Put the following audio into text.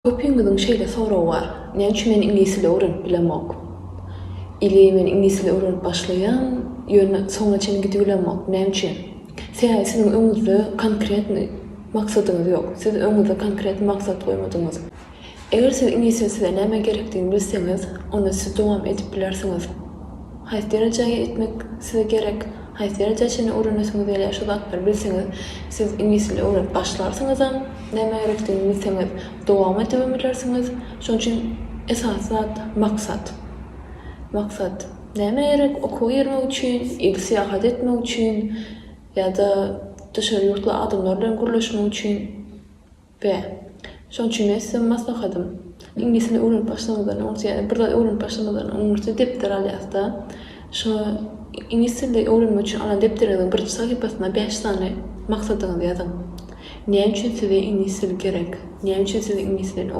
Köpüňiziň şeýle soragy bar, Näme üçin men iňlis dili öwrenip bilemok? Ili men iňlis dili öwrenip başlaýan, ýöne soňuna çenli gidibilemok. Näme üçin? Sebäbi siziň öňüňizde konkretnyý maksadyňyz ýok. Siz öňüňizde konkretnyý maksat goýmadyňyz. Eger siz iňlis dili size nämä gerekdigini bilseňiz, onda siz dowam edip bilersiňiz. Haýsy derejä ýetmek size gerek, haýsy derejä çenli öwrenesiňiz gelýär şu zatlary bilseňiz, siz iňlis dilini öwrenip başlarsyňyzam, nämä gerekdigini bilseňiz, dowam edibem bilersiňiz. Şonuň üçin esasy zat maksat. Maksat nämä gerek? Okuwa girmek üçin, ili syýahat etmek üçin ýa-da daşary ýurtly adamlar bilen gürleşmek üçin. We şonuň üçin men size maslahatym, iňlis dilini öwrenip başlamazdan öňürti, ýagny bir zat öwrenip başlamazdan öňürti depder alýasda, şo iňlis dilini öwrenmek üçin alan depderiňiziň birinji sahypasyna bäş sany maksadyňyzy ýazyň. Näme üçin size iňlis dili gerek? Näme üçin siz iňlis dilini.